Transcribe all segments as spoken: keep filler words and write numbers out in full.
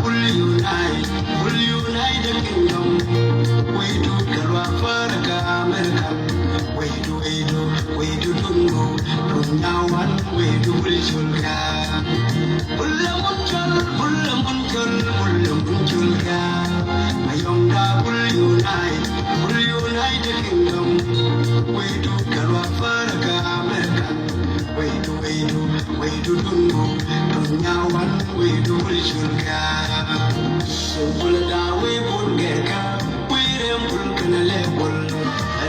Bul unite, bul unite the kingdom. Way to Galwa Faraka America. Way to, way to, way to Tungo. Tunyawan, way to Bul Chulga. Bul Munchul, bul Munchul, bul Munchulga. Mayonga, bul unite, bul unite the kingdom. Way to Galwa Faraka America. Way to, way to, way to Tungo. Tunyawan, way to Bul Chulga. Bul da way bul gɛrka. Way rem bul kana le bul.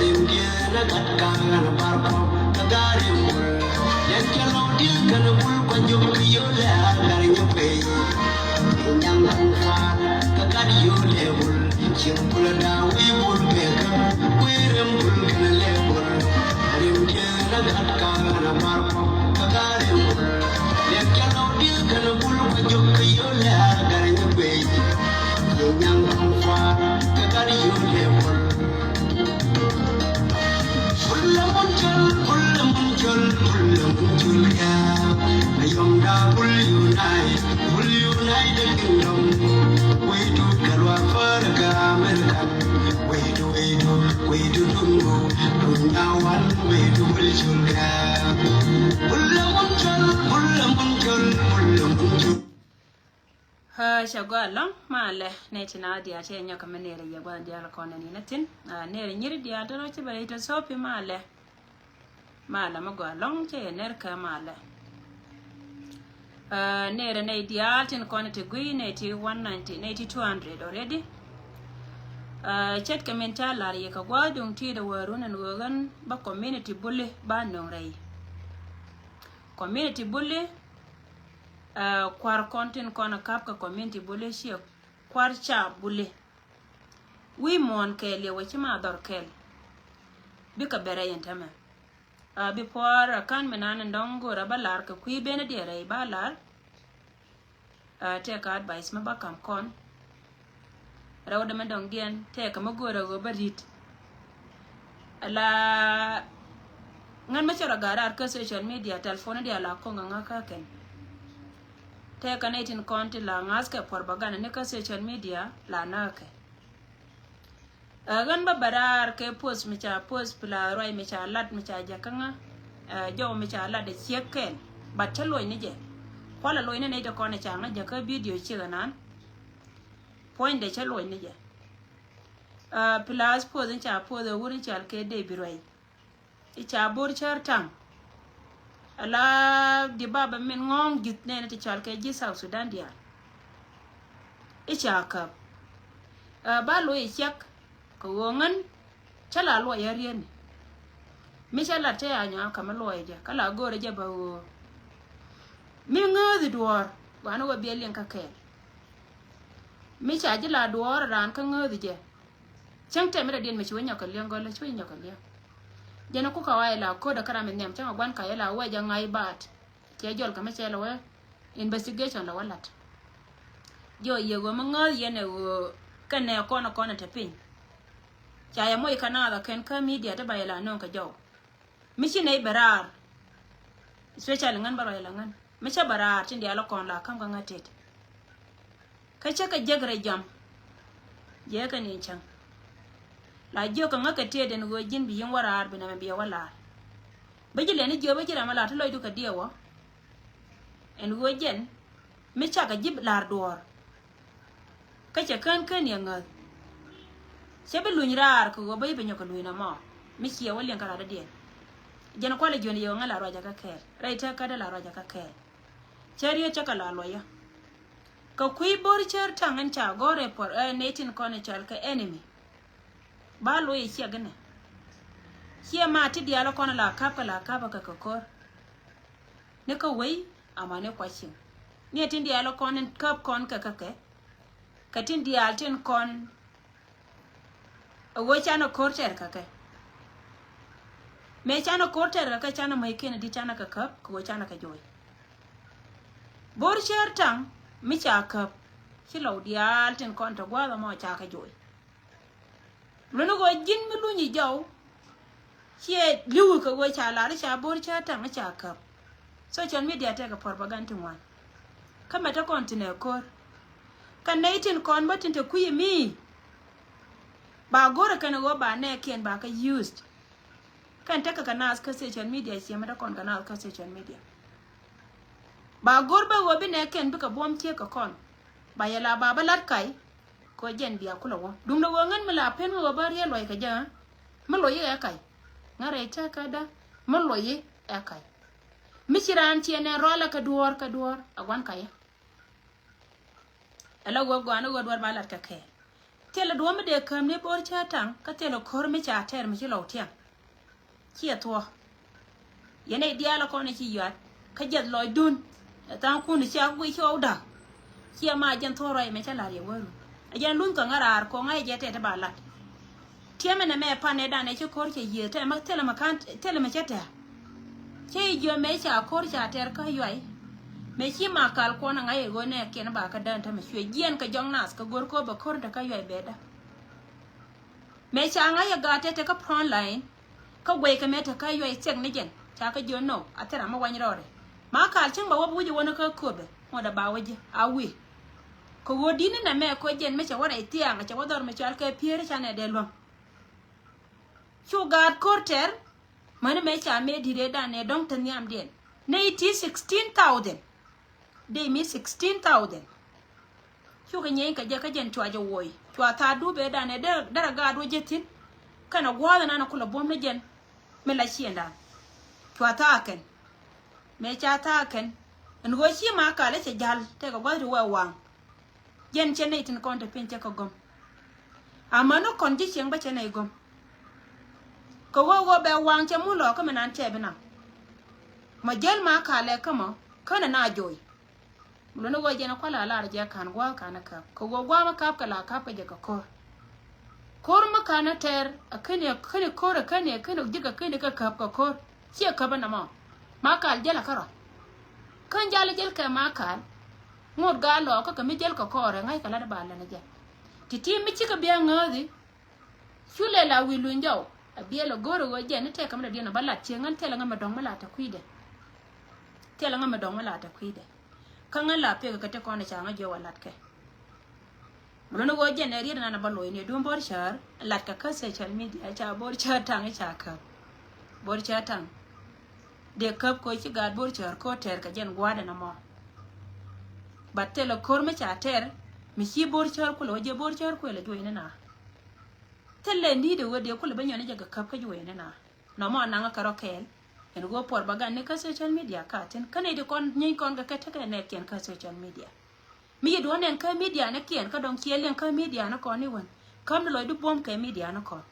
Rem diɛ na gat ka na bar kɔ. Ka ga rem bul. Lɛt kɛ lɔw diɛ kana bul kwa jok ki yo lɛ a gar nyɛ pey. Nyang bul fa. Ka gat yo le bul. Cieŋ bul da wi̱i̱ bul pek wi̱i̱ rem bul kɛnɛ lɛ bul. Rem diɛ na gat ka na bar kɔ ka ka rem bul. Lɛk jɛ lɔw diɛ kɛnɛ bul kɔ jok kɛ yol lɛ a gar nyɛ guey. Cieŋ nyaŋ kɔŋ kuar kɛ gat yol lɛ bul. Bul lɛ mun col, bul lɛ mun col, bul lɛ mun col ya. Ayɔŋ da bul unite. Bul United Kingdom, way to Galwa Faraka America, way to, way to, way to Tungo, Tunyawan, way to Bul Chulga. Bul la Munchol, bul la Munchol, bul la Munchol. Hä, cɛ gɔaa ɛlɔ̱ŋ, malɛ, nɛy ti na diaal cɛ nyɔk kɛ mi nɛɛrɛ yɛ gua̱n diaal kɔn nɛn in a thin. Ah, nɛɛrɛ nyiri diaal tɔrɔ ci bɛ rɛy tɔ sopi malɛ. Malɛ mi gɔaa ɛlɔ̱ŋ cɛ yɛ ner kɛ malɛ. Ah, nɛɛrɛ nɛy diaal tin kɔn ti guiy nɛy ti one ninety, nɛy ti two hundred already. Ah, ce̱tkɛ min ca lar yɛ kɛ gua̱a̱th duŋ ti̱i̱t ɛ wä run ɛn ɣöö ɣän ba community Buli ba nöŋ rɛy. Community Buli, ah, kua̱r kɔn tin kɔn ɛ ka̱p kɛ community Buli ciɛ kua̱r ca Buli. Wi̱i̱ muɔ̱ɔ̱n kɛɛl yɛ wä ci ma dhɔr kɛɛl. Bikɛ bɛ rɛy ɛn tämɛ. Ah, before a ka̱n mi nan in dɔ̱ŋ go̱o̱r a bä lar kɛ kui̱ ben a diɛ rɛy ba lar. Ah, tɛkɛ advice mi ba ka̱m kɔn. Rɛw dɛ mi dɔ̱ŋ diɛn tɛkɛ mi go̱o̱r a ɣöö bä ri̱t. Ala ŋän mi cɛ rɔ ga̱a̱r raar kä social media, telephone diaal la ko̱ŋ ŋä kä kɛn. Tɛkɛ nɛy tin kɔn ti la ŋa̱th kɛ propaganda ni kä social media la näkɛ. Ɛ ɣän bä bɛ raar kɛ post mi ca post pla ruac mi ca lat mi ca jakä ŋä. Ɛ jɔw mi ca lat ɛ ciek kɛn. But cä luɔc ni jɛ. Kualɛ luɔc ni nɛy ti kɔn ɛ ca ŋä jakä video ciek ɛnan. Puɔ̱nydɛ cä luɔc ni jɛ. Ɛ pla post in ca post ɛ wur in cal kɛ dee bi ruac. I̱ ca bo̱r cär taŋ. Ala di baba min ŋɔ̱ɔ̱ŋ ji̱th nɛɛni ti cɔal kɛ ji̱ South Sudan diaal. I̱ ca käp. Ɛ ba lo̱c i̱ ciɛk kɛ ɣöö ŋän cä la luɔc a rietni. Mi cä lat cä ya nyɔaa kä mi luɔc jɛ kä la go̱o̱rɛ jɛ bä ɣöö mi ŋääthi duɔ̱ɔ̱r gua̱a̱ni wä biɛ liŋ kä kɛɛl. Mi ca ji̱ la duɔ̱ɔ̱r raan kä ŋääthi jɛ. Cäŋ tɛm mi dɔ̱diɛn mi ci wä nyɔk kɛ liɛŋ gɔlä ci wä nyɔk kɛ liɛŋ. Jɛn ku ka wa ila ko̱dä kä ram mi nhiam cäŋ a guan ka ila wɛ jɛ ŋa̱c baat. Cɛ jɔl kɛ mi cɛ lɛ wä investigation lɛ wä lat. Jiɔ yiëë ɣöö mi ŋääth yɛn ɛ ɣöö kɛn nɛ kɔn kɔn ɛ te piny. Ca yɛ moc kɛ naath a kɛn kä media ti ba ila nöŋ kɛ jɔw. Mi ci nɛy bɛ raar. Especially ŋän bä ruac la ŋän mi cä bɛ raar tin diaal kɔn la ka̱m kä ŋä tet. Kä cä kɛ jek rɛy jam. Jɛ kɛ ni cäŋ. La jiök kɛ ŋä kɛ tet ɛn ɣöö ji̱n bi yi̱ŋ wä raar bi nɛmɛ biɛ wä laar. Bä ji̱ lɛni jiök bä ji̱ ram a laar ti lɔcdu kɛ diɛ wä. Ɛn ɣöö jɛn mi cakɛ ji̱ la̱r duɔ̱ɔ̱r. Kä cɛ kään kään yɛ ŋäth. Cɛ bi luny raar kɛ ɣöö bä i̱ bi nyɔk kɛ luny nɔmɔ mi ciɛ wä liɛŋ kä lat dɔ̱diɛn. Jɛn kualɛ jiön yɛ ɣöö ŋäl a ruacä kä kɛɛl rɛy tëkädä la ruacä kä kɛɛl. Cɛ riet cä kɛ la luɔyä. Kɛ kui̱ bo̱r cär taŋ ɛn ca gɔ̱r ɛ puɔr ɛ nɛy tin kɔn ɛ cɔal kɛ enemy. Ba luɔy ɛ ciɛk inɛ. Ciɛ ma ti diaal kɔn la ka̱p kɛ la ka̱p kɛ kɛ ko̱r. Ni kä wei ama ni kuac cieŋ. Ni ɛ tin diaal kɔn in käp kɔn kɛ kɛ kɛ. Kɛ tin diaal tin kɔn. Ɛ wee canɛ ko̱r tɛr kɛ kɛ. Mëë canɛ ko̱r tɛr kɛ kɛ canɛ mäc kiɛn di canɛ kɛ käp kɛ wee canɛ kɛ joc. Bo̱r cär taŋ mi ca käp. Ci lɔw diaal tin kɔn tɛ gua̱a̱th ɛmɔ ca kɛ joc. Luni ɣöö ji̱n mi luny i̱ jɔw. Ciɛ li̱w kɛ ɣöö ca lar i̱ ca bo̱r cä ta̱ŋ i̱ ca käp. Social media tɛkɛ propaganda ti ŋuan. Kä mɛ te kɔn tinɛ ko̱r. Kä nɛy tin kɔn bä tin te kui̱ mi ba go̱rɛ kɛn ɣöö ba nɛɛkiɛn ba kä used. Kɛn tekɛ kɛ naath kä social media, ciɛ mi te kɔn kɛ naath kä social media. Ba go̱r bä ɣöö bi nɛɛkiɛn bikɛ buɔ̱m ciek kɛ kɔn. Ba yɛ la ba bä lat ka̱y. Kɛ ɣöö jɛn bia kulɛ wä duundɛ ɣöö ŋän mi la pen ɣöö bä riɛl luɔc kɛ jɛ. Mi luɔc i̱ ɛ ka̱y. Ŋän rɛy tɛkädä mi luɔc i̱ ɛ ka̱y. Mi ci raan ciɛ nɛn rɔalɛ kɛ duɔ̱ɔ̱r kɛ duɔ̱ɔ̱r a gua̱n ka̱yä. Ɛ la ɣöö gɔaa ni ɣöö duɔ̱ɔ̱r ba lat kɛ kɛɛl. Thilɛ duɔ̱ɔ̱r mi dee käm ni bo̱o̱r cä taŋ kä thilɛ ko̱r mi ca tɛr mi ci lɔw tiɛŋ. Ciɛ thuɔ̱k. Yɛn ɛ diaal ɛ kɔn ɛ ci yuat kä jiɛth lɔcdun. Ɛ tha̱a̱ŋkun cia guic cɔw da̱k. Ciɛ ma jɛn thuɔ̱k rɔy mɛ cä la̱r yɛ wärun. Ɛ jɛn luny kɛ ŋäraar kɔŋ ɛ jɛ tɛt ba lat. Tiɛmɛ nɛ mɛ pan ɛ dan ɛ ci ko̱r cɛ yiëë tɛ mɛ thilɛ mɛ kan thilɛ mɛ cɛ tɛr. Cɛ i̱ jiɔ mɛ ca ko̱r ca tɛr kä yuay. Mɛ ci ma kal kuɔn ɛ ŋa̱c ɛ ɣöö nɛ kiɛn ba kä dään tämɛ cuɛ jiɛn kɛ jɔŋ nath kɛ go̱r ko̱r bɛ ko̱r te kä yuay bɛ da. Mëë ca ŋa̱c ɛ gaat tɛtɛ kä front line. Kä guɛy kɛ mëë te kä yuay thiɛk ni jɛn ca kä jiön nɔ a thil ram mi wany rɔɔdɛ. Ma kal cäŋ ba wä bi wi̱c ɛ wä ni kä köpɛ ŋuɔ̱t ɛ ba wä ji̱ a wi̱i̱. Kɛ ɣöö di̱t ni nɛ mɛ koc jɛn mi cɛ wä rɛy thiaŋ cɛ wä dhɔr mi cɔal kɛ piëëri ca nɛ dee luäŋ. Cu gaat ko̱r tɛr. Mäni mëë ca mëë di̱t ëëdan ëë dɔ̱ŋ te nhiamdiɛn nɛ i̱ ti sixteen thousand. Dee mi sixteen thousand. Cukɛ nyieeny kɛ jɛ kä jɛn cua jɛ wuɔy cua thaat dup ëëdan ëë derɛ gaat wä jɛ thi̱n. Kɛnɛ gua̱a̱th ɛnan ɛ kulɛ buɔ̱m ni jɛn. Mi la ciëndan cua thaak kɛn. Mëë ca thaak kɛn ɛn ɣöö ci ma kal ɛ cɛ ja̱l tɛkɛ gua̱th ti wɛ waŋ. Jɛn cɛ nɛy tin kɔn te piny cɛ kɛ gɔm. Amäni kɔn ji̱ cieŋ bä cɛ nɛy gɔm. Kɛ ɣöö ɣöö bɛ waŋ cɛ mun lɔɔkä mi nan cɛ bi naŋ. Mɔ jäl ma kalɛ kä mɔ känɛ na joy. Mi luni ɣöö jɛn kuala lar jɛ ka̱n gua̱a̱k ka̱n käp kɛ ɣöö gua̱a̱k mi käp kɛ la käp kɛ jɛ kɛ ko̱r. Ko̱r mi ka̱n tɛr a käni a käni ko̱r a käni a käni ji̱k a käni kɛ käp kɛ ko̱r. Ciɛ käp a namɔ ma kal jäl a kärɔa. Kän jal jäl kɛ ma kal. Ŋot gaa lɔɔkä kɛ mi jäl kɛ kɔɔrɛ ŋa̱ckɛ lat ba lɛn jɛ. Ti ti mi cikɛ bia ŋääthi. Cu lɛ la wi̱i̱ luny jɔw a biɛl a go̱o̱r a ɣöö jɛ ni tɛk kɛ mi dɔ̱diɛn a bä lat ciɛ ŋän thilɛ ŋä mi dɔ̱ŋ mi lat te kui̱dɛ. Thilɛ ŋä mi dɔ̱ŋ mi lat te kui̱dɛ. Kä ŋän la pek kɛ te kɔn ca ŋä jiɔ wä lat kɛ. Mi luni ɣöö jɛn ɛ riet nan a bä lo̱c ni duun bo̱r cäär lat kɛ kä social media ca bo̱r cäär taŋ ca käp. Bo̱r cäär taŋ. Dee käp koc ci gaat bo̱r cäär ko̱r tɛr kɛ jɛn gua̱a̱dɛ na mɔ. Bat thilɛ ko̱r mi ca tɛr mi ci bo̱r cäär kulɛ wä jɛ bo̱r cäär kuël a juɔy ni na. Thilɛ ni̱i̱dɛ wä dee kulɛ bä nyɔn ni jɛ kɛ käp kä juɔy ni na. Nɔmɔ anaŋ kɛ rɔ kɛɛl. Ɛn ɣöö puɔr bä gan ni kä social media ka thi̱n kä nɛy ti kɔn nyieeny kɔn kɛ kɛ tekɛ nɛɛkiɛn kä social media. Mi yi duɔ̱n ɛn kä media ni kiɛn kä dɔ̱ŋ ciɛ liɛŋ kä media ni kɔn ni wän. Käm ni lɔcdu buɔ̱m kɛ media ni kɔn.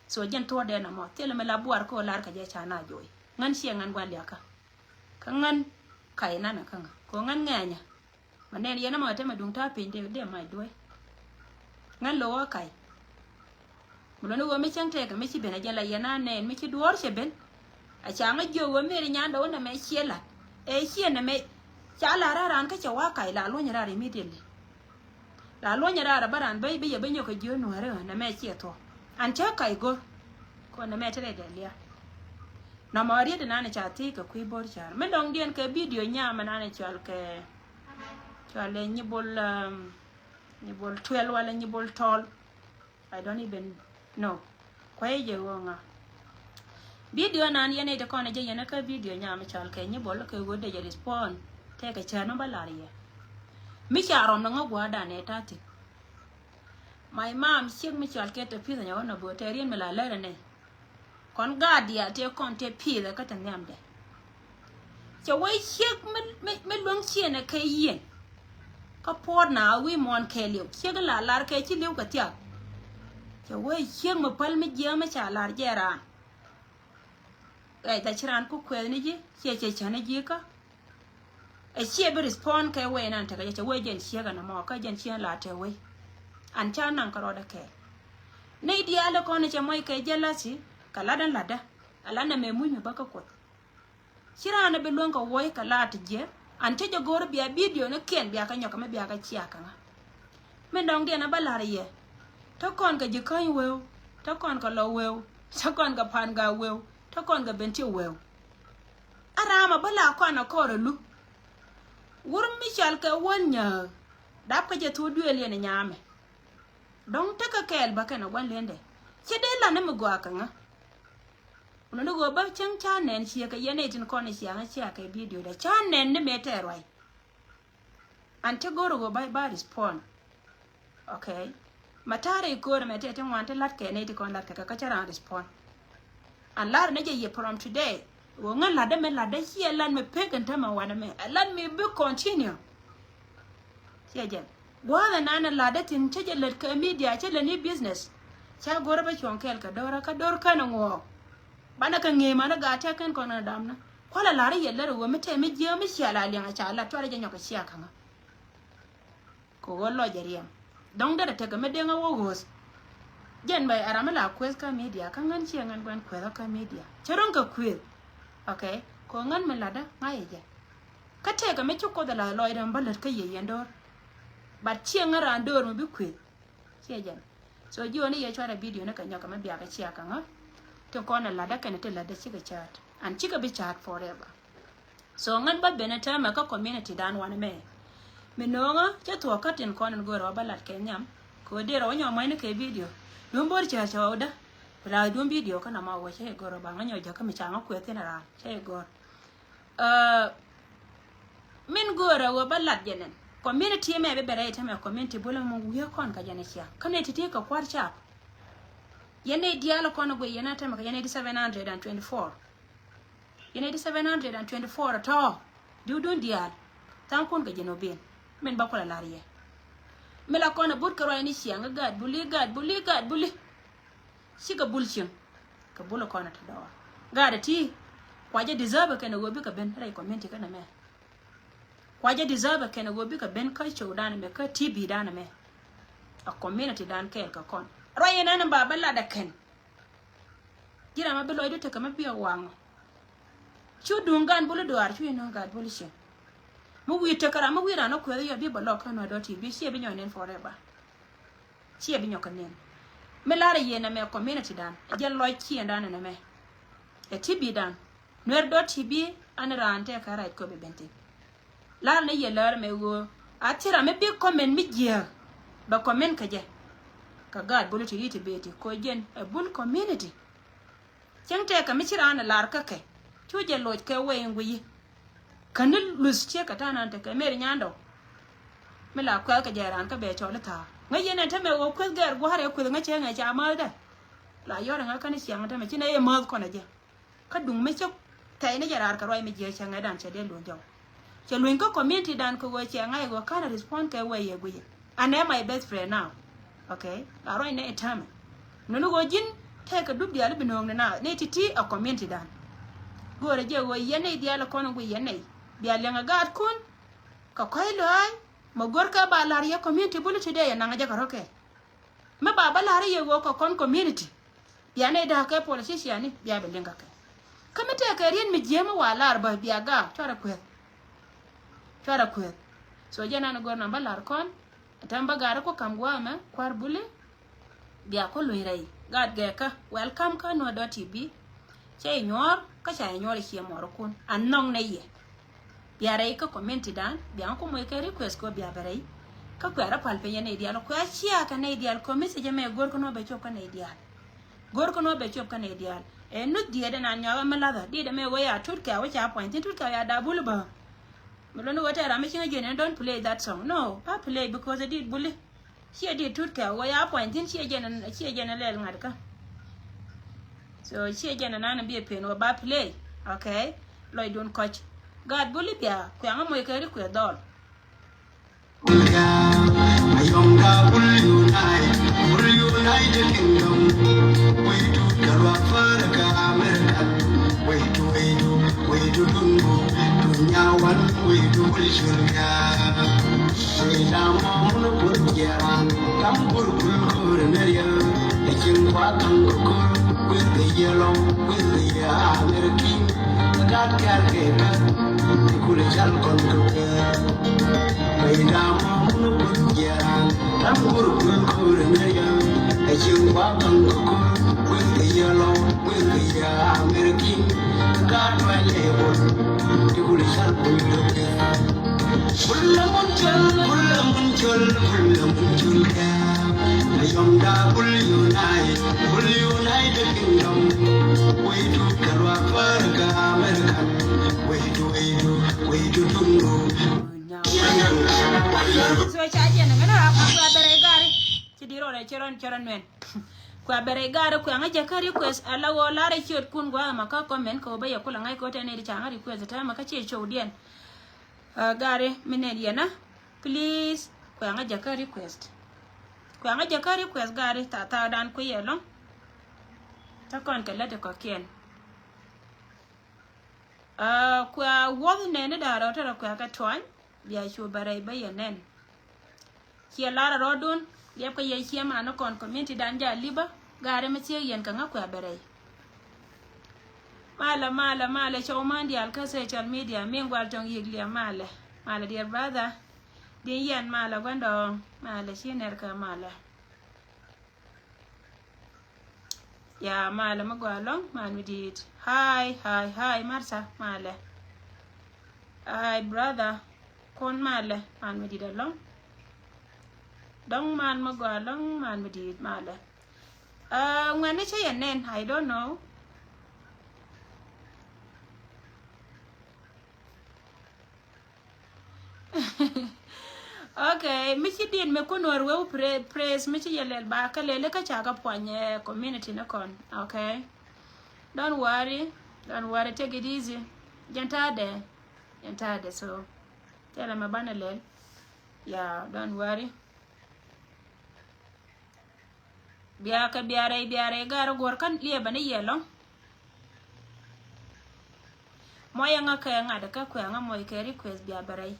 So jɛn thuɔ̱ɔ̱dɛ nɔmɔ thilɛ mi la buar kä ɣöö lar kɛ jɛ ca na joy. Ŋän ciɛ ŋän gua̱n liakä. Kä ŋän ka̱y nanɛ kä ŋä kɛ ɣöö ŋän ŋɛɛnyä. Ma nɛn yɛn ɛmɔ te ma duŋ ta̱a̱ piny dee dee mac duɔ̱i. Ŋän lo̱k ɣä ka̱y. Mi luɔ̱ni ɣöö mi cäŋ tɛkɛ mi ci ben a jɛn la yɛn a nɛn mi ci duɔ̱ɔ̱r cɛ ben. A ca ŋä jiök ɣöö meri nyandɛ wä nɛmɛ ciɛ la̱t ɛ ciɛ nɛmɛ. Ca la̱r a raan kä cɛ wa̱a̱ ka̱y la luɔ̱ny raar immediately. La luɔ̱ny raar a bä raan bä bi yɛ bä nyɔk kɛ jiök nuääri ɣä nɛmɛ ciɛ thuɔ̱k. An cä ka̱y go̱r. Kɔn nɛmɛ te rɛy dɛ lia̱a̱. Nɔmɔ riet inan ca thiec kɛ kui̱ bo̱r ca̱r mi dɔ̱ŋdiɛn kɛ bidio nyam inan cɔal kɛ. Cɔal ɛ nyibol, um, nyibol tuɛl wala nyibol tɔl. I don't even know. Kuay jɛ ɣöö ŋa. Bidio nan yɛn ite kɔn jɛ yɛn kä bidio nyam cɔal kɛ nyibol kɛ ɣöö dee jɛ respond. Tɛkɛ cään mi bä lar yɛ. Mi ca rɔm ni ŋä gua̱a̱r dan ɛ ta̱thi̱n. My mom ciek mi cɔal kɛ te pi̱th nyɛ wä nɔ böö tɛ rien mi la lɛr ɛnɛ. Kɔn gaat diaal tëë kɔn tëë pi̱i̱thɛ kä te nhiamdɛ. Cɛ wee ciek mi, mi, mi luäŋ ciënɛ kɛ yieen. Kä puɔ̱ɔ̱t na wi̱i̱ muɔ̱ɔ̱n kɛɛliw ciek la lar kɛ ci li̱w kɛ thiaak. Cɛ wee ciek mi päl mi jiääk mi ca lar jɛ raan. Ɛ tha ci raan ku kuɛth ni ji̱ ciɛ cɛ cä ni ji̱ kä. Ɛ ciɛ bi respond kɛ wee nan tekɛ jɛ cɛ wee jɛn ciek ɛn ɛmɔ kä jɛn ciek ɛn la tɛ wee. An ca naŋ kɛ rɔɔdɛ kɛɛl. Nɛy diaal ɛ kɔn cɛ mɔc kɛ jealousy kɛ lat ɛn latdä. Ɛ lat nɛ mɛ muc mi bä kä kuoth. Ci raan ɛ bi luäŋ kɛ wuɔc kɛ lat jiɛ an cä jɛ go̱o̱r bia bidio ni kiɛn bia kɛ nyɔk kɛ mi bia kɛ ciak kɛ ŋa. Min dɔ̱ŋdiɛn ɛ bä la̱r yɛ. Te kɔn kɛ ji̱ käny weu. Te kɔn kɛ lɔ weu. Te kɔn kɛ pan gak weu. Te kɔn kɛ ben ti weu. A raam a bä la kɔn a kɔr a lup. Wur mi cɔal kɛ wäl nyääk. Dap kä jɛ thok duëël yɛn nyamɛ. Dɔ̱ŋ tekɛ kɛɛl bä kɛn ɛ gua̱n lendɛ. Ci dee lan ni mi gɔaa kɛ ŋä. Wunɛ ni ɣöö bä cäŋ ca nɛn ciɛ kɛ yɛn nɛy tin kɔn ni ciaŋ cia kɛ video dɛ ca nɛn ni mëë tɛɛr ruac. An ti go̱r ɣöö ba, ba respond. Okay. Ma ta̱rɛ i̱ ko̱r mɛ tɛt ti ŋuan ti la̱t kɛ nɛy ti kɔn la̱t kɛ kɛ kä cä raan respond. An lar ni jɛ yɛ from today. Ɣöö ŋä la̱tdä mɛ la̱tdä ciɛ lat mɛ pek in tämɛ wanɛ mɛ. Ɛ lat mi bi continue. Ciɛ jɛn. Gua̱a̱th ɛnan ɛ la̱tdä thi̱n cä jɛ lät kɛ media cä lät ni business. Ca go̱rä bä cuɔ̱ŋ kɛɛl kɛ do̱rä kä do̱r kän ɛ ŋuɔɔk. Banɛ kɛ ŋee manä gaat tɛk kɛn kɔn ɛ damnä. Kualɛ la̱r i̱ yɛ lät ɛ ɣöö mi tɛm mi jiääk mi cia la liɛŋ ɛ ca lat cuarɛ jɛ nyɔk kɛ cia ka̱ŋä. Kɛ ɣöö lɔc ɛ riɛm. Dɔ̱ŋ derɛ tekɛ mi deŋ a wä ɣööth. Jɛn bɛ ɛ ram mi la kueth kä media kä ŋän ciɛ ŋän guɛn kueth kä media. Cɛ ro̱ŋ kɛ kueth. Okay. Kɛ ɣöö ŋän mi latdä ŋa̱c ɛ jɛ. Kä tëëkɛ mi ci kuoth ɛ la lɔcdä mi bä lät kä yɛ yɛn do̱r. But ciɛ ŋän raan do̱r mi bi kueth. Ciɛ jɛn. So ji̱ ɣän i̱ yɛ cuarɛ video ni kɛ nyɔk kɛ mi biakä ciɛ kɛ ŋä. Tin kɔn ɛ latdä kɛn ti latdä cikɛ ca̱a̱t. An cikɛ bi ca̱a̱t forever. So ŋän bä ben ɛ täämɛ kä community dan wanɛ mɛ. Mi no̱o̱ŋä cä thuɔ̱k kä tin kɔn in go̱o̱rɛ wä bä lat kɛ nhiam. Kɛ ɣöö derɛ wä nyɔk muɔ̱cni kɛ video. Duun bo̱r cäär cɛ wä wä dä. Bi la duun video kä nɔmɔ wä cä yɛ go̱o̱rɛ ba ŋä nyɔk jäkä mi ca ŋä kuɛ thin ɛ raan cä yɛ go̱o̱r. Ɛ, min go̱o̱rɛ wä bä lat jɛ nɛn. Community mɛ bi bɛ rɛy täämɛ community bulɛ mɔ wi̱i̱ kɔn kä jɛn ɛ cia. Kä nɛy ti̱ti̱ kɛ kua̱r cap. Yɛn nɛy diaal kɔn ɛ guiy yɛn ɛ täämɛ kɛ yɛn nɛy ti seven hundred and twenty-four. Yɛn nɛy ti seven hundred and twenty-four tɔ̱. Diwdun diaal. Tha̱a̱ŋkun kɛ Jinubin. Min ba kulɛ la̱r yɛ. Mi la kɔn ɛ but kɛ ruac ni ciaŋ gaat buli, gaat buli, gaat buli. Cikɛ bul cieŋ. Kɛ bul kɔn ɛ te dɔɔr. Gaat ɛ ti. Kua jɛ deserve kɛn ɛ ɣöö bikɛ ben rɛy community kɛn ɛ mɛ. Kua jɛ deserve kɛn ɛ ɣöö bikɛ ben kä cio̱w dan ɛ mɛ kä T V dan ɛ mɛ. A community dan kɛɛl kɛ kɔn. Ruac in ɛn ba bä lat ɛ kɛn. Ji̱ ram a bi lɔcdu tekɛ mi biɛ waŋ. Cu duŋ gan buli duaar cu inɔ gan buli cieŋ. Mi wi̱i̱ tekɛ ram mi wi̱i̱ ran ɔ kuɛth yɔ bi bɛ lɔk kä nuɛ dɔ̱ T V ciɛ bi nyɔk nen forever. Ciɛ bi nyɔk kɛ nen. Mi lar a yɛn ɛmɛ community dan ɛ jɛn lɔc ciɛn dan ɛn ɛmɛ. Ɛ T V dan. Nuer dot T V an raan tɛk kä right kɔ bɛ ben thin. Lar ni yɛ lär mɛ ɣöö a thil ram mi bi comment mi jiääk bɛ comment kä jɛ. Kä gaat bul ti ri ti beti kɔ jɛn ɛ bul community. Cieŋ tɛk kɛ mi ci raan ɛ lar kä kɛ cu jɛ loc kɛ wee in guiyi. Kä ni luth ciek kɛ ta̱a̱ nan tekɛ meri nyandɔ. Mi la kuɛth kɛ jɛ raan kä bɛ cɔl i̱ tha̱a̱ ŋäc yɛn ɛn te mɛ ɣöö kueth gɛɛr gua̱a̱r ɛ kueth ŋäc cɛ ŋɛc ca määthdɛ. La yɔr ɛ ŋäc kä ni ciaŋ ɛn te mɛ ci nɛ yɛ määth kɔn ɛ jɛ. Kä duŋ mi cä tɛy ni jɛ raar kɛ ruac mi jiɛ cɛ ŋɛ̈dan cɛ dee luny jɔw. Cɛ luny kä community dan kɛ ɣöö cɛ ŋa̱c ɣöö ka̱n respond kɛ wee yɛ guiyɛ. An ɛ my best friend now. Okay. La ruac nɛ itämɛ. Nuni ɣöö ji̱n tɛkɛ dup diaal i̱ bi nööŋni na ni ti̱ti̱ ɛ community dan. Go̱o̱rɛ jɛ ɣöö yɛn nɛy diaal ɛ kɔn ɛ guiy yɛn nɛy bia liɛŋ ɛ gaatkun. Kɛ kɔ̱c lɔ̱a̱c mɛ go̱rkɛ ba la̱r yɛ community buli today yɛ naŋ ɛ jɛ kɛ rɔ̱kɛ. Mi ba bä la̱r yɛ ɣöö kɛ kɔn community. Bia nɛy da̱a̱k kɛ politician ni bia bɛ liŋ kä kɛ. Kä mi tɛkɛ riet mi jiääk mi wa lar bä bia gaak cuarɛ kueth. Cuarɛ kueth. So jɛ nan gör nan bä lar kɔn. Tɛm bä gaari ku kam gua̱a̱mɛ kua̱r buli. Bia ku luny rɛy gat gɛkä welcome kä nuɔ̱t dɔ̱ T V. Cɛ inyuɔ̱ɔ̱r kä ca inyuɔ̱ɔ̱r icie muɔrikun a nhɔŋ nɛ yɛ. Bia rɛy kä community dan bia ŋä ku moc kɛ request kɛ bia bɛ rɛy. Kä kuɛ rɔ pal piny ɛ nɛy diaal kuɛ cia kɛ nɛy diaal kɛ message ɛmɛ go̱r kä nɔ bɛ cop kä nɛy diaal. Go̱r kä nɔ bɛ cop kä nɛy diaal ɛ nuth diɛɛt ɛnan nyɔak ɛmɛ lathä diet ɛmɛ wee ya tut kɛ a wee ca puany thin tut kɛ a wee ya dabul bä. Mi luni wee tɛ ram mi cieŋ jiɛn ɛn don't play that song no ba play because ɛ dit buli. Ciɛ dit tut kɛ wä ya puany thin ciɛ jɛn ciɛ jɛn lɛl ŋa̱t kä. So ciɛ jɛn nan biɛ pen wä ba play. Okay. Lɔcdun kɔc. Gaat buli bia kuɛŋä moc kɛ ri kuɛ dhɔl. Ayɔŋda bul unite, bul united kingdom. Way to Galwa Faraka America. Way to, way to, way to Dungu. Dunya one, way to bul shulga. Tam pur pur jaran, tam pur pur kur meria. The king kwa kang kur, with the yellow, with the American. The God care gave us, the cool chal kon kur. Tam pur pur kur meria. The king kwa kang kur, with the yellow, with the American. The God my label, the cool chal kon kur. Bula mun chal, bula mun chal. So ca jiɛn ŋän a kua bɛrɛ i̱ gari. Ci di rɔɔdɛ ci rɔn ci rɔn mɛn. Kua bɛrɛ i̱ gari kua ŋä jɛ kä request ala wä lar i̱ ciöt kun gua̱a̱th ma kä comment kɛ wä bä yɛ kulɛ ŋa̱c kɛ wä tɛn i̱ di ca ŋä request täämɛ kä ci show diɛn. Ɛ gari mi nɛn yɛn a please kua ŋä jɛ kä request. Kua ŋä jɛ kä request gari tha̱a̱ tha̱a̱ dan kui̱ yɛ lɔ̱ŋ. Tä kɔn kɛ lät ikɔ̱kiɛn. Ɛ kua wuɔth nɛni da̱a̱ rɔɔdɛ rɔ kua kɛ tuany. Bia cu bɛ rɛy bä yɛ nɛn. Ciɛ lar a rɔɔdun liɛp kä yɛ ciɛ man ni kɔn community dan ja lipä. Gari mi thiek yɛn kɛ ŋä kua bɛ rɛy. Malɛ malɛ malɛ cɔw man diaal kä social media min gual tɔŋ yik liɛp malɛ. Malɛ dear brother. Din yɛn malɛ guandɔɔŋ malɛ ci nɛr kä malɛ. Ya malɛ mi gɔaa lɔŋ man mi di̱i̱t. Hi hi hi Martha malɛ. Hi brother. Kun malɛ man mi di̱i̱t alɔŋ. Dɔŋ man mi gɔaa lɔŋ man mi di̱i̱t malɛ. Ɛ ŋuɛn ni cä yɛ nɛn, I don't know. Okay, mi ci diet mi kun wär weu pra- praise mi ci yɛ lɛl ba kä lɛl kä ca kä puany ɛ community ni kɔn. Okay. Don't worry, don't worry, take it easy. Jɛn ta̱a̱dɛ, jɛn ta̱a̱dɛ so. Tɛlɛ ma banɛ lɛl. Yeah, don't worry. Bia kɛ bia rɛy bia rɛy gar guɔr kä liɛbä ni yɛlɔ. Mɔyɛ ŋa kɛ ŋa̱t kä kuɛ ŋa mɔy kɛ request bia bɛ rɛy.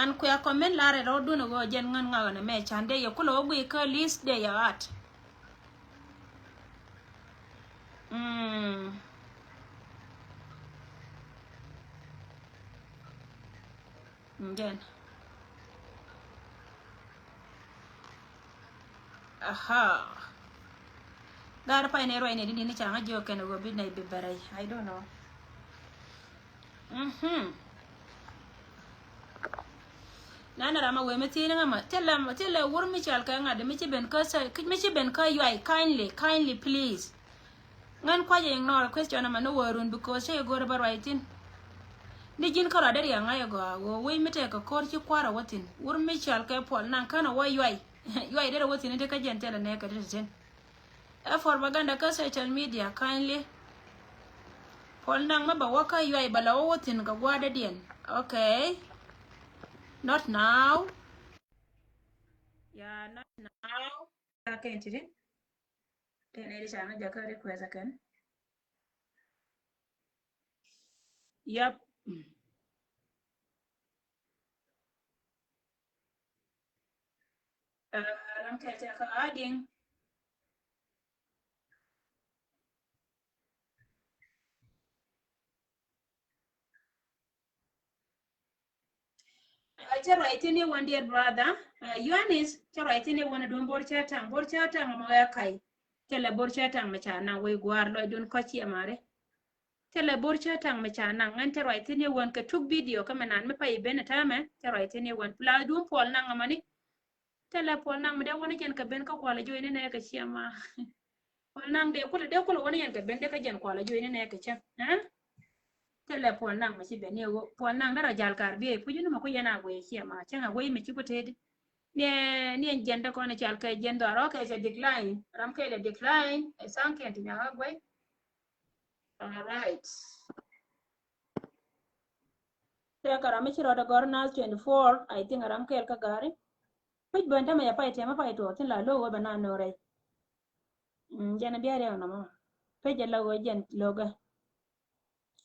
An kuɛ comment lar rɛy rɔ dun ɣöö jɛn ŋän ŋa̱k ni mɛ can dee yɛ kulɛ wä guiy kä list dee yɛ ɣa̱t. Mm. Njen. Aha. Gar pay ne ruay ne dini ni changa jiyo kene go bit na ibi berai. I don't know. Mhm. Nana rama we mi thini ngama tila tila wur mi chal ka ngade mi ci ben ka sa mi ci ben ka yuay kindly kindly please. Ŋän kuac ignore question ama ni wä run because cä igo̱r bä ruac thi̱n. Ni ji̱n kä ruac dee riɛk ŋa̱c agɔaa ɣöö wec mi tɛk kɛ ko̱r ci kua̱r a wä thi̱n wur mi cɔal kɛ Puɔl Naŋ kän a wä yuay. Yuay derɛ wä thi̱n in ti kä jiɛn thilɛ nɛɛkɛ ti ti tin. Ɛ propaganda kä social media kindly. Puɔl Naŋ mi bɛ wä kä yuay bɛ la wä wä thi̱n kɛ gua̱a̱r dee diɛn. Okay. Not now. Yeah, not now. Kɛn ti tin. Tɛn ɛ di ca ŋa jakä request ɛ kɛn. Yap. Ram kɛ tɛ kä adding. Cä ruac thi̱n i̱ wän dear brother. Yohanis cä ruac thi̱n i̱ wän duun Bor cä taŋ Bor cä taŋ mɔ ɛ ka̱y. Thilɛ Bor cä taŋ mi ca naŋ wec gua̱a̱r lɔcdun kɔ̱c ciɛ mari. Thilɛ Bor cä taŋ mi ca naŋ ŋän cä ruac thi̱n i̱ wän kɛ tuk video kä mi nan mi pay i̱ ben ɛ täämɛ cä ruac thi̱n i̱ wän pla duun Puɔl Naŋ ɛmɔni. Thilɛ Puɔl Naŋ mi dee wän i̱ jɛn kɛ ben kä kualɛ juɔyni nɛ kɛ ciɛ ma. Puɔl Naŋ dee kulɛ dee kulɛ wä ni yɛn kɛ ben dee kä jɛn kualɛ juɔyni nɛ kɛ cäŋ. Thilɛ Puɔl Naŋ mi ci ben ni ɣöö Puɔl Naŋ derɛ jal kar biey puc ni mɛ ku yɛn a guey ciɛ ma cäŋ a guey mi ci ku tëëdi. Ni ni ɛn jɛn dee kɔn i̱ cal kɛ jɛn dhɔarɔ kɛ cɛ decline ram kɛɛl ɛ decline ɛ thaŋ kɛn ti nyakä guey. Alright. Tɛkɛ ram mi ci rɔɔdɛ gɔr nath twenty four I think ram kɛɛl kä gari. Puc ben tämɛ yɛ pay tɛmɛ pay tuɔɔk thin la lo̱k ɣöö bɛ na no̱o̱rɛ. Jɛn a biarɛ ɔnɔ mɔ pec a la ɣöö jɛn lo̱kɛ.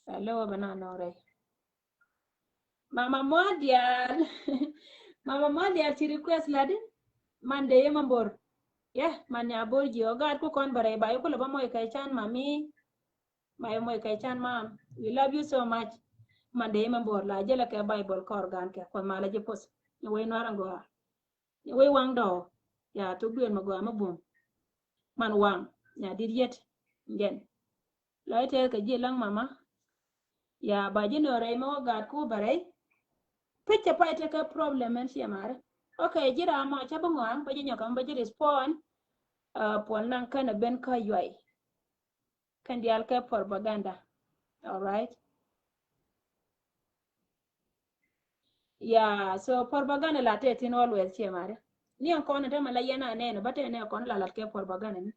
La lo̱k ɣöö bɛ na no̱o̱rɛ. Mama mua̱a̱ diaal. Mama mua̱a̱ diaal ci request la di. Mande yɛ ma bor. Yɛ man ya bor jiɔ gaat ku kɔn bɛ rɛy ba yɛ kulɛ ba mɔc kɛ can mami. Ma yɛ mɔc kɛ can mam. We love you so much. Mande yɛ ma bor la jɛlɛ kɛ Bible kɔr gan kɛ kuɔth ma la ji̱ poth. Ni wec nuar aŋgɔa. Wec waŋ dɔɔ ya thok duël mi gɔaa mi buɔ̱m. Man waŋ nya dit yet. Jɛn lɔc tɛth kɛ ji̱ läŋ mama. Ya ba ji̱ nöö rɛy mi wä gaat ku bɛ rɛy. Pec cɛ pay tekɛ problem ɛn ciɛ mari. Okay, ji̱ ram mɔ ca bi ŋɔaŋ, ba ji̱ nyɔk kɛ mɔ ba ji̱ respond. Uh, puɔl naŋ kɛn a ben kä yuay. Kɛn diaal kɛ propaganda. All right. Yeah, so propaganda la tɛ thin always, ciɛ mari. Ni ɛn kɔn tɛ ma la yɛn a nɛn ba tɛ nɛ kɔn la lat kɛ propaganda ni.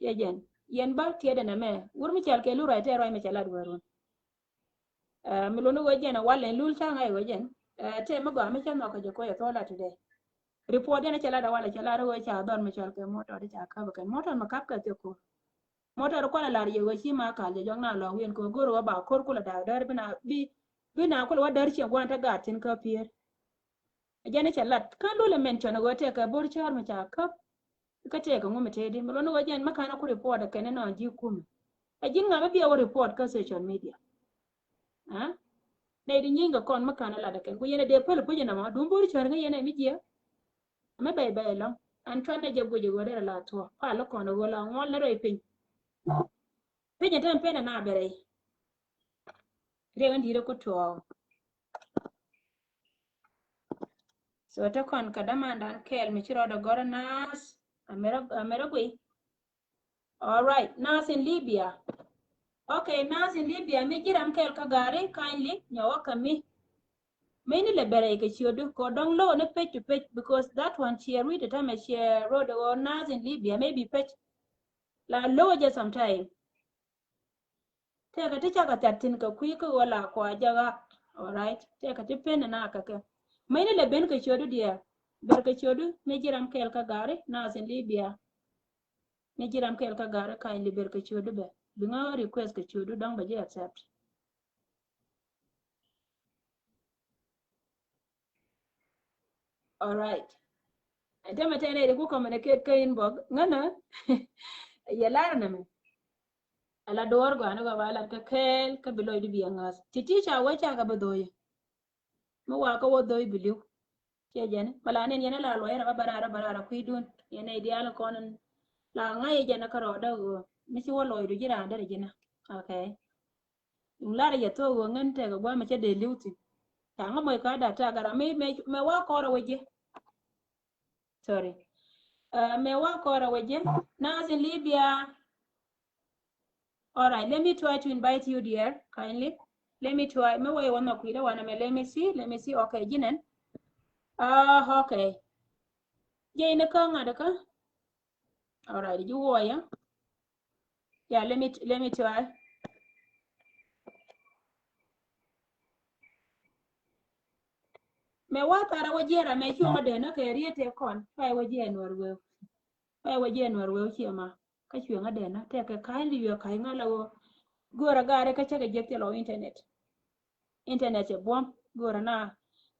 Yɛ jɛn yɛn ba tiɛ dɛ nɛ mɛ wur mi cɛl kɛ lu ruac tɛ ruac mi cɛ lat wɛrun. Uh, mi luni wee jɛn a wal ɛn lul ca ŋa̱c wee jɛn. Uh, tɛ mi gɔaa mi cɛ nhɔk kɛ jɛ kuɔc a thɔɔla today. Report yɛn a cɛ lat a wal a cɛ lat wee ca dhɔn mi cɔl kɛ motor di ca kap kɛ motor mi kap kɛ thiek ko̱r. Motor kual a lar yɛ wee ci ma kal jɛ jɔk na lɔ wien kɛ go̱r wee ba ko̱r kula dak däär bi na bi bi na kula wä däär ciɛ guan te gat thin kä pier. A jɛn a cɛ lat kan lul a mention wee tɛ kɛ bor cɔr mi ca kap. Kä tëëkɛ ŋu mi tëëdi mi luɔni ɣöö jɛn mi ka̱n a ku report ɛ kɛn inɔ ji̱ kumɛ. Ɛ ji̱n ŋa mi biɛ wä report kä social media? Aa? Nɛy di nyieeny kɛ kɔn mi ka̱n a lat ɛ kɛn ku yɛn ɛ dee päl puc inɔmɔ duun bo̱o̱ri cɔ̱r ŋä yɛn ɛ mi jiɛ. Mi bɛy bɛy lɔ̱ŋ ɛn cuan dee jɛ guic ɛ ɣöö derɛ la thuɔ̱k pal kɔn ɛ ɣöö la ŋuɔl ni rɛy piny. Piny ɛ tɛn pen ɛ na bɛ rɛy. Riɛk in di̱i̱t ɛ ku tuɔɔk. So te kɔn kɛ dämandan kɛɛl mi ci rɔɔdɛ gɔr naath. Amɛrɛ amɛrɛ gui. All right, naath in Libya. Okay, naath in Libya mi ji̱ ram kɛɛl kä gari kindly nyɔwä kɛ mi. Mi ni lɛ bɛrɛ kɛ ciötdu kɛ dɔŋ low ni page to page because that one ciɛ read it amɛ ciɛ road ɣöö naath in Libya maybe page. La low jɛ sometime. Tëëkɛ ti cakɛ thiat thi̱n kɛ kui̱ kä ɣöö la kua jɛ ɣa̱k. All right. Tëëkɛ ti pen na kɛ kɛ. Mäcni lɛ ben kɛ ciötdu diɛɛr. Ber kɛ ciötdu mi ji̱ ram kɛɛl kä gari naath in Libya. Mi ji̱ ram kɛɛl kä gari kindly ber kɛ ciötdu bɛ. Bi ŋä request kɛ ciötdu dɔ̱ŋ bɛ ji̱ accept. All right. Ɛn tɛmɛ tɛn rɛy ri ku communicate kä inbox ŋänä. Yɛ lar nɛmɛ. Ala duɔɔr gɔaa ni gɔaa ba lat kä kɛɛl kä bi lɔcdu bi a ŋa̱th ti ti ca wee ca kɛ bi dho̱o̱yä. Mi wa kä wä dho̱o̱y bi li̱w. Ciɛ jɛn bala nen yɛn ala luɔy rɛ ba bä raar bä raar kui̱dun yɛn nɛy diaal kɔn. La ŋa̱c jɛn kä rɔɔdä ɣöö mi ci wä lɔcdu ji̱ raan derɛ ji̱ na. Okay. Duŋ lar yɛ thok ɣöö ŋän tɛk ɛ guamɛ cä dee li̱w thi̱n. Ca ŋä moc kä daktari gara mi mɛ wa kɔrɛ wä ji̱. Sorry. Uh, mɛ wa kɔrɛ wä ji̱. Naath in Libya. All right, let me try to invite you, dear, kindly. Let me try. Mi wä yɛ wä nhɔk kui̱dä wanɛ mɛ let me see, let me see. Okay, ji̱ nɛn. Uh, okay. Jɛ in kä ŋa̱t kä. All right, ji̱ wä yɛ. Yeah, let me let me try. Mɛ wa thara wä jiɛ ra mɛ cuɔ̱ŋ adɛn na kɛ riet tɛ kɔn. Pay wä jiɛ nuɔr weu. Pay wä jiɛ nuɔr weu ciɛ ma. Kä cuɔ̱ŋ adɛn na tɛ kɛ ka̱ny li yɔ ka̱ny ŋa la wä. Gör a gari kä cä kɛ jiɛ thil ɔ internet. Internet cɛ buɔ̱m gör a na.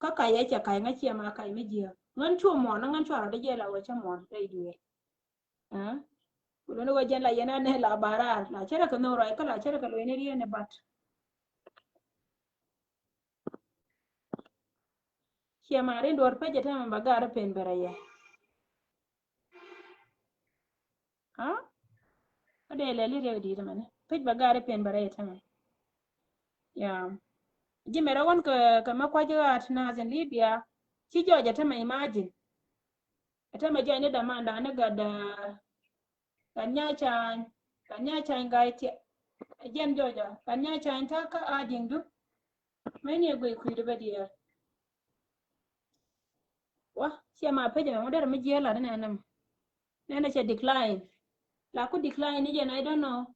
Kä ka̱ny ɛ cɛ ka̱ny ŋa ciɛ ma ka̱ny mi jiɛ. Ŋän cuɔ muɔn ŋän cuɔ rɔ dee jiɛ la wä cä muɔn rɛy duëë. Aa? Kuloni wä jɛn la yɛn anɛ la barar la cɛrɛ kɛ nhok ruac kä la cɛrɛ kɛ luɔ̱c ni riet ni bat. Ciɛ ma rin duɔr pecɛ tämɛ ba gar pen bɛ rɛyɛ. Aa? Kä dee lɛli riɛk di̱i̱t mɛni pec ba gar pen bɛ rɛyɛ tämɛ. Ya. Ji̱ mɛrɛ wän kɛ kɛ mɛ kuac ɣaat naath in Libya. Ci jɔɔc ɛ tämɛ imagine. Ɛ tämɛ jɔɔc ni dämandan ni gat, gat Nyaca̱a̱ny, gat Nyaca̱a̱ny Gai Tiɛt. Ɛ jɛn jɔɔc ɛ gat Nyaca̱a̱ny ta̱a̱ kä a di̱ŋdu. Mɛni ɛ guiy kui̱du bä diɛɛr. Wa ciɛ ma pecɛ mɛ ŋu derɛ mi jiɛɛl lat inɛ nɛmɛ. Nɛnɛ cɛ decline. La ku decline ni jɛn, I don't know.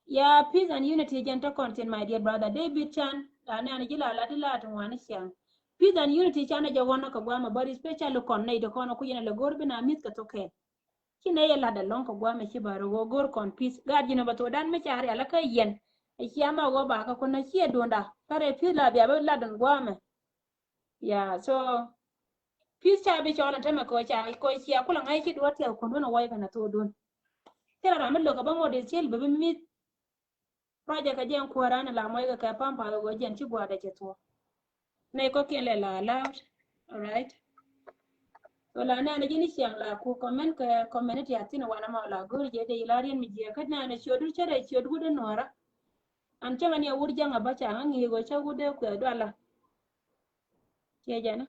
Ya, peace and unity jɛn te kɔn thin, my dear brother David Chan. La nɛn ji̱ la la ti la ti ŋuan ni ciaŋ. Peace and unity can jɛ ɣɔn kɛ guamɛ, but especially kɔn nɛy ti kɔn ku yɛn lɛ go̱r bi na mi̱th kɛ thok kɛn. Ci nɛy yɛ lat ɛlɔ̱ŋ kɛ guamɛ ci ba rɛ ɣöö go̱r kɔn peace. Gaat ji̱n bɛ thok dan mi ca rial kä yɛn. Ɛ cia ma ɣöö ba kɛ kun na ciɛ duɔ̱nda. Kä rɛ peace la bia bi lat ɛn guamɛ. Ya, so peace ca bi cɔl ɛn tämɛ kɛ ca kɛ cia kulɛ ŋa̱c ci duɔ̱ɔ̱r tiɛth kun wun ɛ wuɔc kɛn ɛ thok dun. Thilɛ ram mi lo̱k kɛ bä ŋot is cil bɛ bi mi̱th. Ruacɛ kɛ jɛn kuäär an la muɔckɛ kɛ pampa kɛ ɣöö jɛn ci gua̱a̱dɛ cɛ thuɔ̱k. Nɛy kɔ̱kiɛn lɛ la allowed. All right. So la nɛn ji̱n i̱ ciaŋ la ku comment kɛ comment ti a thin wanɛ ma la go̱r jɛ dee ila rien mi jiɛ kä nɛn ciöt wut cɛ dee ciöt wut in nuɔ̱ɔ̱rä. An cäŋɛ ni a wur jaŋ a bä ca ŋa ŋi̱i̱k ɔ cä wut dee kuɛ duala. Ciɛ jɛn.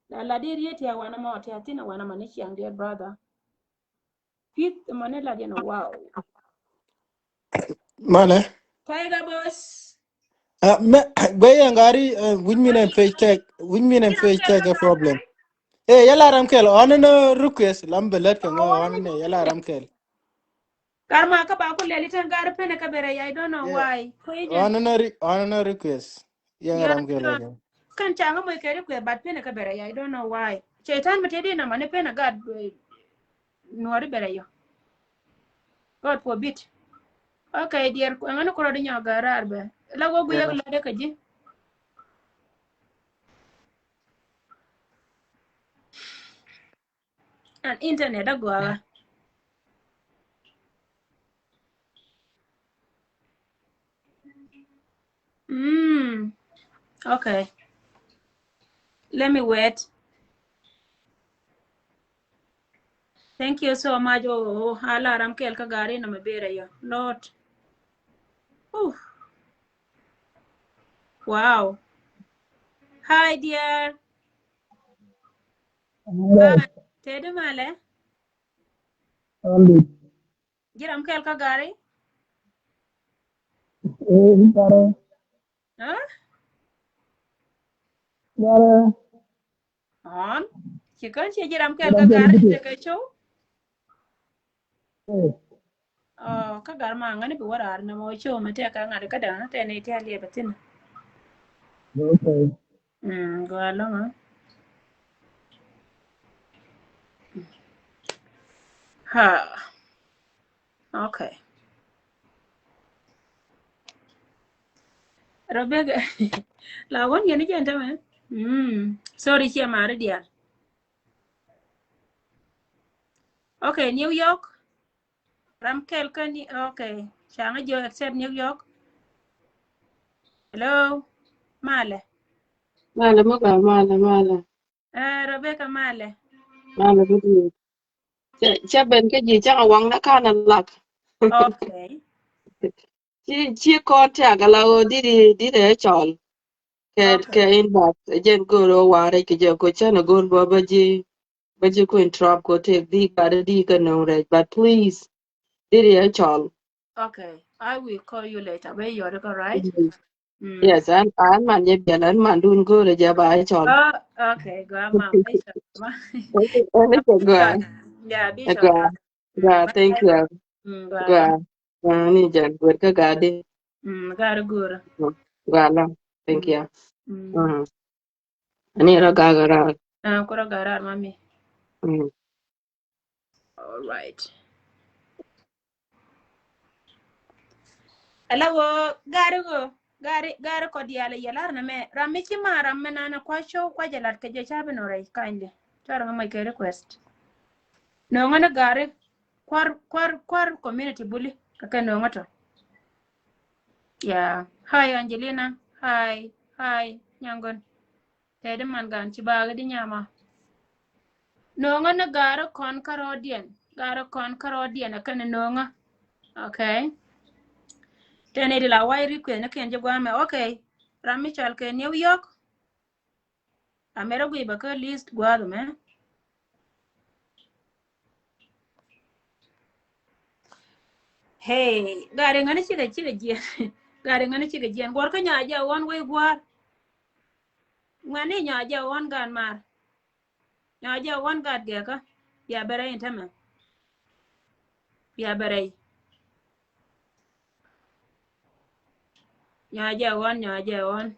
La la di riet tia wanɛ mɔ tia thin a wanɛ mɔ ni ciaŋ dear brother. Pith mɔ ni la diɛn wow. Malɛ. Tiger boss. Uh, me, gbe yɛ ŋari, uh, which mean and page tag, which mean and page tag a problem. Eh, yɛ la ram kɛl, ɔn ni request, lam belet kɛ ŋɔ, ɔn ni yɛ la ram kɛl. Gar ma kä ba ku lɛli tɛn gar penɛ kä bɛrɛ ya, I don't know why. Ɔn ni re-, ɔn ni request. Yɛ ram kɛl. Kan ca ŋa moc kɛ request, but penɛ kä bɛrɛ ya, I don't know why. Cɛytan mi tedi na ma ni penɛ gat, eh, nuɔri bɛrɛ yɔ. God forbid. Okay, dear, ɛŋa ni kurɔ di nyɔ gar rar bɛ. La wä guyɛ la de kä ji. An internet a gɔaa. Mm. Okay. Let me wait. Thank you so much. Oh, oh, oh. Ala ram kɛl kä gari na mɛ bera ya. Lord. Oof. Wow. Hi, dear. Hi. Tedi malɛ? Jiram kɛl kä gari? Eh, gari. Huh? Gari. Ɔn? Ci kän ci jiram kɛl kä gari tekɛ show? Eh. Oh, kä gar ma ŋani bi wä raar ni mɔ show mi tɛk kä ŋa̱t kä da̱ŋ tɛn ni tɛn liɛp thin. Okay. Mm, go along, huh? Ha. Okay. Rebecca, la won yeni jɛn tɛmɛ. Mm, sorry, cie mari dial. Okay, New York. Ram kɛl kä ni, okay. Caŋä jiɔ except New York. Hello. Malɛ. Malɛ, malɛ, malɛ. Eh, Rebecca, malɛ. Malɛ, good news. Cɛ, cɛ ben kä ji̱ cä waŋ na kan a lak. Okay. Ci, ci kɔn tɛk a la ɣöö didi, didi ɛ cɔl. Kɛ, okay, kɛ inbox, jɛn go̱o̱r ɣöö warɛ kɛ jɛ ko cän a go̱o̱r bä bä ji̱, bä ji̱ ku interrupt ko tëk di gat di kä no̱o̱ŋ rɛc. But please, didi ɛ cɔl. Okay, I will call you later. Bɛ yɔt kä, right? Mm. Mm. Yes, an, an man jɛ biɛl, an man dun go̱o̱rɛ jɛ ba cɔl. Oh, okay, go on, mom. Bishop, ma. Ɛn ni cɛ gɔaa. Yeah, Bishop. Gɔaa. Gɔaa, thank you. Mm, gɔaa. Gɔaa. Ni jɛn wet kä gadi. Mm, gari go̱o̱rä. Gɔaa lɔ. Thank you. Mm. Ani rɔ gak rar. Ah, kurɔ gak rar, mami. Mm. All right. Ala wo gari go, gari, gari kɔ dial yɛ lar na mɛ. Ram mi ci ma ram mɛ nana kwa show kwa jɛ lat kɛ jɛ ca bi nɔ rɛy kindly. Cɔr ŋa mɛ kɛ request. Nöŋä ni gari kuar, kuar, kuar community buli kɛ kɛ nöŋä tɔ. Yeah. Hi, Angelina. Hi. Hi, Nyangon. Tɛdi man gan ci baagi di nyama. Nöŋä ni gari kɔn kärɔɔdiɛn. Gari kɔn kärɔɔdiɛn ɛ kɛn nöŋä. Okay. Tɛni di la way request ni kɛn jɛ guamɛ. Okay. Ram mi cɔl kɛ New York. Amɛrɛ gui bä kä list gua̱a̱th mɛ. Hey, gari ŋani cikɛ, cikɛ jiɛn. Gari ŋani cikɛ jiɛn. Guɔr kä nya jɛ ɣɔn wei gua̱a̱r. Ŋuɛni nya jɛ ɣɔn gan mar. Nya jɛ ɣɔn gat gɛkä. Bia bɛ rɛy in tämɛ. Bia bɛ rɛy. Nya jɛ ɣɔn, nya jɛ ɣɔn.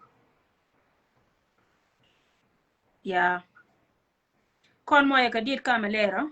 Ya. Kɔn mɔ yɛ kɛ dit kamɛ lɛrɔ.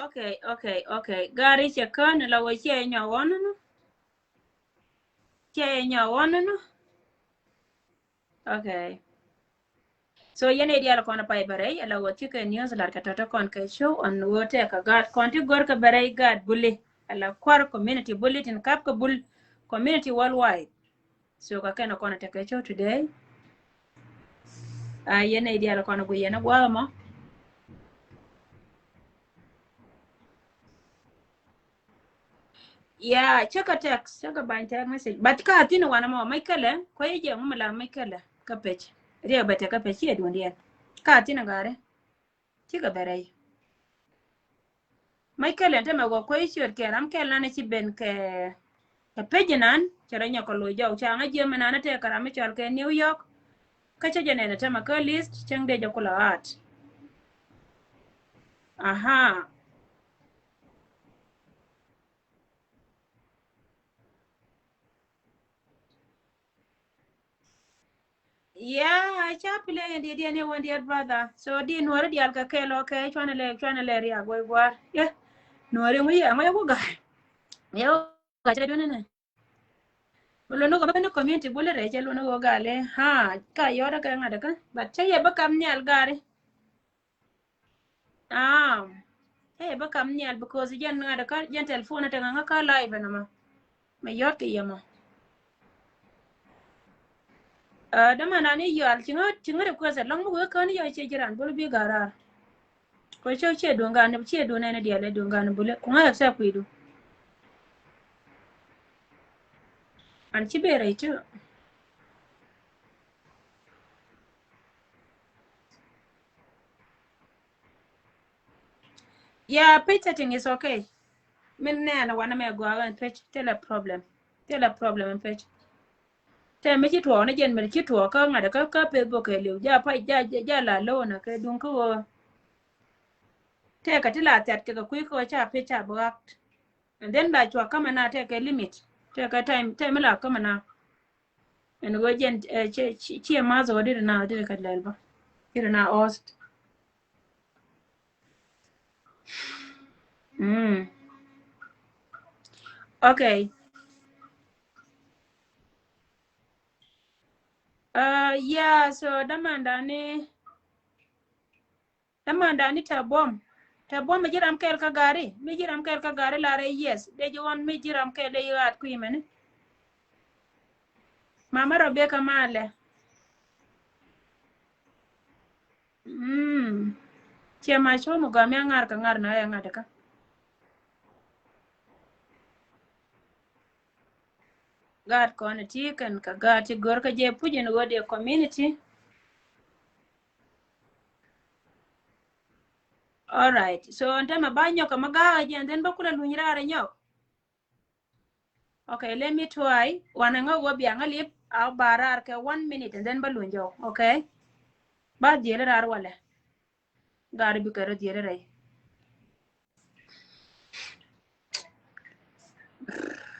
Okay, okay, okay. Gari cɛ kään la wä cɛ nyɔ wɔn nu. Cɛ nyɔ wɔn nu. Okay. So yɛn idial kɔn pay bɛ rɛy ala wä ti kɛ news lar kɛ tɔtɔ kɔn kɛ show on wä tɛ kɛ gaat kɔn ti gor kɛ bɛ rɛy gaat buli ala kuar community buli tin kap kɛ bul community worldwide. So ka kɛn kɔn tekɛ show today. A yɛn idial kɔn gu yɛn guath mɔ. Yeah, check a text, check a bany text message. But ka thin wan mɔ, Michael, ko ye jɛ ŋum la Michael ka page. Riek bɛ te ka page, ye duun diɛn. Ka thin gare. Chika bɛ rɛy. Michael ɛn tämɛ gɔ kuec ciöt kɛ ram kɛl nanɛ ci ben kɛ kɛ pec inan cɛ rɔ nyɔk kɛ loc jɔw ca ŋä jiɛm inan ɛ tɛk kɛ ram mi cɔl kɛ New York. Kä cä jɛ nɛn ɛ tämɛ kä list cäŋ dee jɛ kulɛ ɣaat. Aha. Yeah, ca play in diɛ diɛ ni wan diɛ brother. So di nuɔri dial ka kɛl, okay, cuanɛ lɛ, cuanɛ lɛ riak wei guar. Yeah. Nuɔri ŋui ya ŋui ku gai. Yɛ wu gai cɛ duni ni. Luni ko bä ni community buli rɛ cɛ luni ko gali. Ha, ka yɔrɛ kɛ ŋa̱t kä. But cɛ yɛ bä kam nial gari. Ah, eh, bä kam nial because jɛn ŋa̱t kä jɛn telephone te ŋa̱ kä live ɛn ma. Mɛ yɔt kɛ yɛ ma. Ah, dama na ni yɔal ci ŋä ci ŋä request lɔŋ mi wee kän yɔ ci jiran bul bi garar. Ko ci ci duŋ gan ci duŋ nɛn dial duŋ gan bul ku ŋä accept kuidu. An ci bɛ rɛy too. Yeah, page setting is okay. Min nɛn wanɛ mɛ gɔaa ɛn page, thilɛ problem. Thilɛ problem ɛn page. Tɛ mi ci tuɔɔk ni jɛn mi ci tuɔɔk kä ŋa̱t kä kä Facebook kɛ liw ja pa ja ja la low na kɛ duŋ kä wä. Tɛ kɛ ti la thiat kɛ kɛ kui̱ kä wä ca page ca bä act. And then la cua kamɛ na tɛ kɛ limit. Tɛ kɛ time tɛ mi la kamɛ na. Ɛn ɣöö jɛn, eh, ciɛ, ciɛ, ciɛ math ɣöö diri na, diri kɛ lɛl bä. Diri na host. Mm. Okay. Uh, yeah, so damanda ni Tamanda ni tɛ buɔm. Tɛ buɔm mi jiram kɛl kä gari. Mi jiram kɛl kä gari la rɛ yes. Dee ji ɣɔn mi jiram kɛl dee yi ɣaat kui̱ mɛni. Mama Rebecca malɛ. Mm. Ciɛ ma cuɔ mi gɔam ya ŋar kä ŋar na ya ŋar kä. Gaat kɔn ti kɛn kä gaat ti gör kä jɛ puc in ɣöö diɛ community. All right. So ɛn tämɛ ba nyɔk kɛ ma ga̱a̱k ɛ jɛ, and then ba kulɛ luny raar ɛ nyɔk. Okay, let me try. Wanɛ ŋä wä biaŋ a lip, a ba raar kɛ one minute, and then ba luny jɔw. Okay. Ba dhiel raar walɛ. Gaari bi kɛ rɔ dhiel rɛy.